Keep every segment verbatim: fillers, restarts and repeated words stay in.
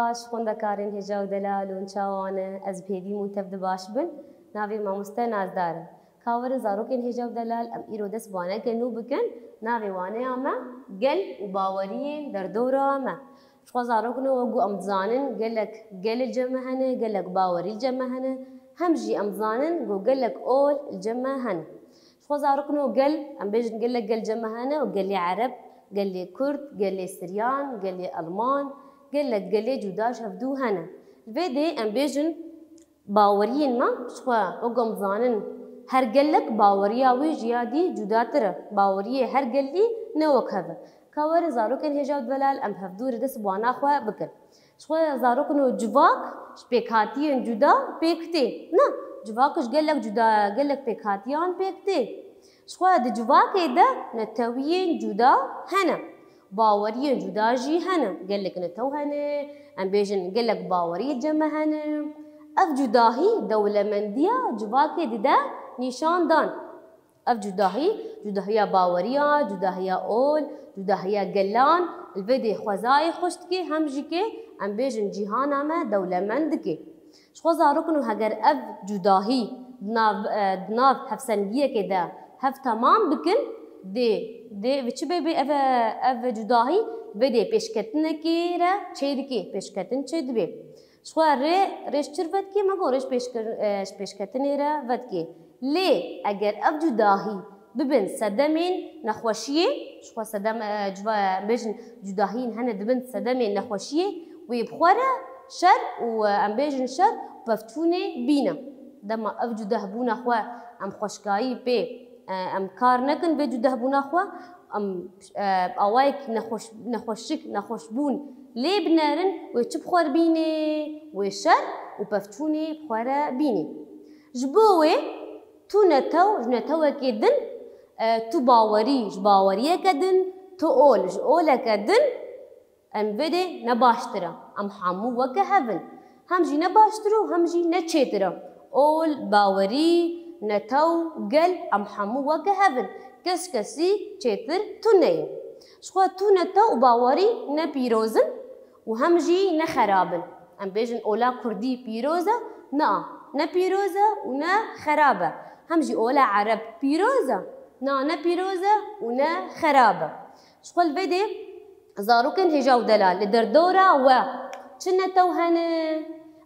Baş xwendekarên hêja û delal hûn çawa ne? Ez bi hêvî me tev di baş bin. Navê mamoste Nazdar e. Ka werin zarokên hêja û delal em îro dest bi waneke nû bikin. Navê waneya me gel û baweriyên derdora me. Ji xwe zarokno wek ku em dizanin gelek gel li cem me hene, gelek bawerî li cem me hene. Hem jî em dizanin ku gelek ol li cem me hene. Ji xwe zarokno gel, em bêjin gelek gel cem me hene û gelê Ereb, gelê Kurd, gelê Siryan, gelê Elman, gelek gelê cuda ji hevdû hene. Li vê dê em bêjin baweriyên me, ji xwe wek em dizanin her gelek baweriya wî ji ya dî cudatir e. Baweriyê her gelî ne wek hev e. Ka werin zarokên hêja û delal em hevdû re dest bi wana xwe bikin. Ji xwe zarokno civak ji pêkhatiyên cuda pêk tê. Na, civak ji gelek cuda, gelek pêkhatiyan pêk tê. Ji xwe di civakê de netewiyên cuda hene. Baweriyên cuda jî hene. Gelek netew hene, em bêjin gelek bawerî cem me hene. Ev cudahî dewlemendiya civakê dide nîşan dan. Ev cudahî, cudahiya baweriya, cudahiya ol, cudahiya gelan, li vê dê xwezayê xweş dike, hem jî kê em bêjin cîhana me dewlemend dike. Ji xwe zarokno heger ev cudahî di nav, e, di nav hevsengiyekê de hev temam bikin, dê, dê bi çi bê bê ev, ev cudahî vê dê pêşketinekê re çê dike, pêşketin çê dibe. Ji xwe rê, rê ji çi re vedikê, me got rê ji pêşkir-, e, ji pêşketinê re vedikê. Lê eger ev cudahî bibin sedemên nexweşiyê, ji xwe sedem, e, cuva-, em bêjin cudahiyên hene dibin sedemên nexweşiyê, wê bi xwe re şer û, e, em bêjin şer û pevçûnê bîne. Dema ev cudahbûna xwe em xweşkayî pê, e, em kar nekin vê cudahbûna xwe, em, e, awayek nexweş-, nexweşik, nexweşbûn lê binerin, wê çi bi xwe re bînê? Wê şer û pevçûnê bi xwe re bînê. Ji bo wê tu netew ji netewekê din, e, tu bawerî ji baweriyeke din, tu ol ji oleke din, em vê dê ne baştir e. Em hemû weke hev in. Hem jî ne baştir û hem jî ne çêtir e. Ol, bawerî, netew, gel, em hemû weke hev in. Kes kesî çêtir tune ye. Ji xwe tu netew û bawerî ne pîroz in û hem jî ne xerab in. Em bêjin ola kurdî pîroz e? Na, ne pîroz e û ne xerab e. Hem jî ola ereb pîroz e? Na, ne pîroz e û ne xerab e. Ji xwe li vê dê zarokên hêja û delal li derdora we çi netew hene,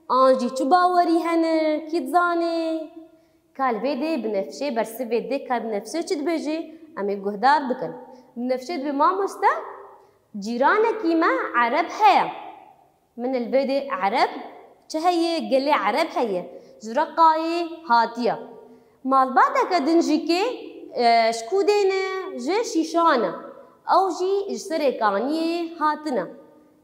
an jî çi bawerî hene, kî dizane? Ka li vê dê bi nefşê bersivê dê ka bi nefşê çi dibêje, em ê guhdar bikin. Bi nefşê dibê mamoste, cîranekî me ereb heye. Min li vê dê ereb çi heye? Gelê ereb heye. Ji Reqayê hatiye. Malbateke din jî kê, e, ji kû dê ne? Ji Şîşan e. Ew jî ji Serê Kaniyê hatine.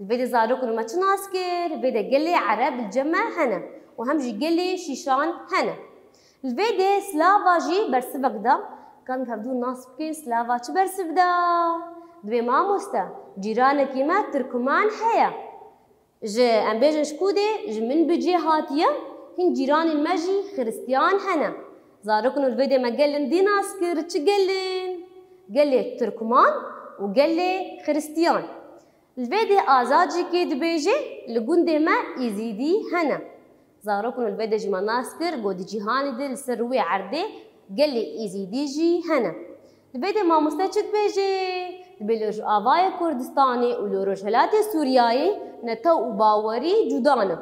Li vê dê zarokên me çi nas kir? Vê dê gelê ereb li cem me hene û hem jî gelê Şîşan hene. Li vê dê silava jî bersivek da. Ka em hevdû nas bikin, silava çi bersiv da? Dibê mamoste, cîranekî me Tirkman heye. Ji, em bêjin ji kû dê, ji min bi cê hatiye, hîn cîranên me jî xiristiyan hene. Zarokno li vê dê me gelin dî nas kir, çi gelin? Gelê Tirkman û gelê xiristiyan. Li vê dê Azad jî kê dibêje, li gundê me Îzîdî hene. Zarokno li vê dê jî me nas kir, got di cîhanê de li ser rûyê erdê gelê Îzîdî jî hene. Li vê dê mamoste çi dibêje? Dibê li Rojavayê Kurdistanê û li Rojhilatê Sûriyeyê netew û bawerî cuda ne.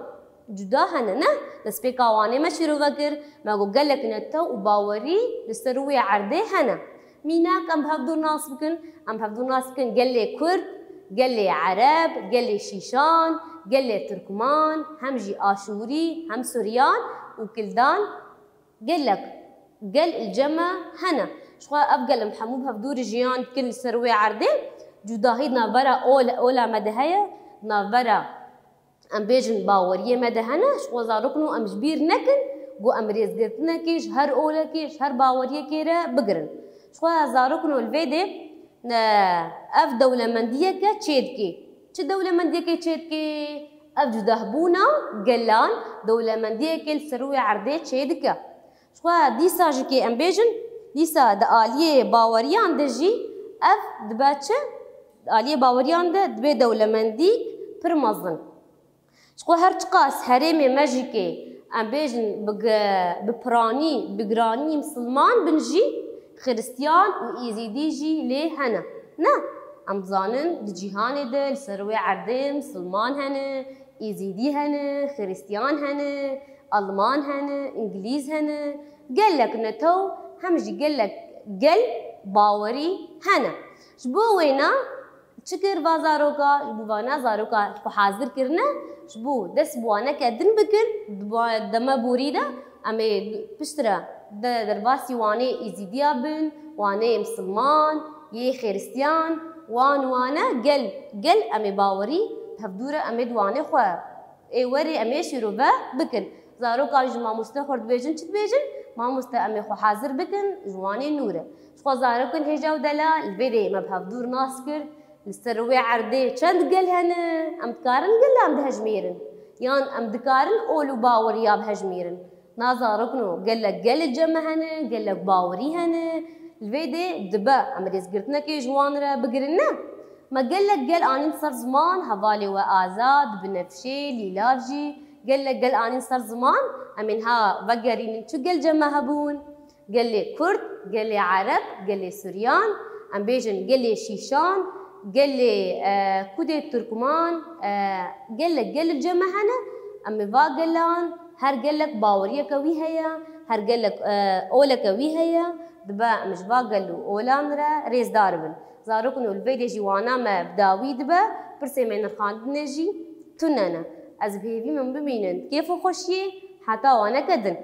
Cuda hene, ne? Destpêka wanê me şîrove kir, me got gelek netew û bawerî li ser rûyê erdê hene. Mînak em bi hevdû nas bikin, em bi hevdû nas bikin gelê Kurd, gelê Ereb, gelê Şîşan, gelê Tirkman, hem jî Aşûrî, hem Suryan û Kildan. Gelek gel li cem me hene. Ji xwe ev gel em hemû bi hevdû re jiyan dikin li ser wê erdê. Cudahî di navbera ol-, ola me de heye, di navbera em bêjin baweriyê me de hene. Ji xwe zarokno em ji bîr nekin ku em rêzgirtinekê ji her olekê, ji her baweriyekê re bigirin. Ji xwe zarokno li vê dê, e, ev dewlemendiyeke çêdikê. Çi dewlemendiyekê çêdikê? Ev cudahbûna gelan dewlemendiyekê li ser wê erdê çêdike. Ji xwe dîsa ji kê em bêjin, dîsa di aliyê baweriyan de jî ev dibe çi? Di aliyê baweriyan de dibe dewlemendî pir mezin. Ji xwe her çiqas herêmê me jî kê, em bêjin bi ge-, bi piranî, bi giranî misilman bin jî, xiristiyan û êzîdî jî lê hene. Ne, em dizanin di cîhanê de li ser wê erdê misilman hene, êzîdî hene, xiristiyan hene, alman hene, îngilîz hene. Gelek netew hem jî gelek gel bawerî hene. Ji bo wêna, çi kir va zaroka, ji bo vana zaroka xwe hazir kirine, ji bo dest bi waneke din bikin, di ba-, dema borî de, em ê piştre de derbasî wanê êzîdiya bin, wanê misilman, yê xêristiyan, wan wane gel, gel em ê bawerî hevdû re em ê di wanê xwe ê werê em ê şîrove bikin. Zarokan ji mamoste xwe dibêjin, çi dibêjin? Mamoste, em ê xwe hazir bikin ji wanê nû re. Ji xwe zarokin hêja û delal, li vê derê me bi hevdû nas kir. Li ser wê erdê çend gel hene? Em dikarin gel em bihejmêrin? Yan em dikarin ol û baweriya bihejmêrin? Na zarokno, gelek gel li cem me hene, gelek bawerî hene. Li vê dê dibe em rêzgirtinekê ji wan re bigirin, ne? Me gelek gel anîn ser ziman, hevalê we Azad, Binefşê, Lîlav jî. Gelek gel anîn ser ziman, em ê niha vegerînin çi gel cem me hebûn. Gelê Kurd, gelê Ereb, gelê Suryan, em bêjin gelê Şîşan, gelê, e, Kudê Turkman, e, gelek gel li cem me hene, em ê va gelan, her gelek baweriyeke wî heye, her gelek, e, oleke wî heye, dibe em ji va gel û olan re rêzdar bin. Zarokno, li vê dê jî wana me bi dawî dibe, pirsê me nirxandinê jî tune ne. Ez bi hêvî min bimînin kêf û xweşiyê heta waneke din.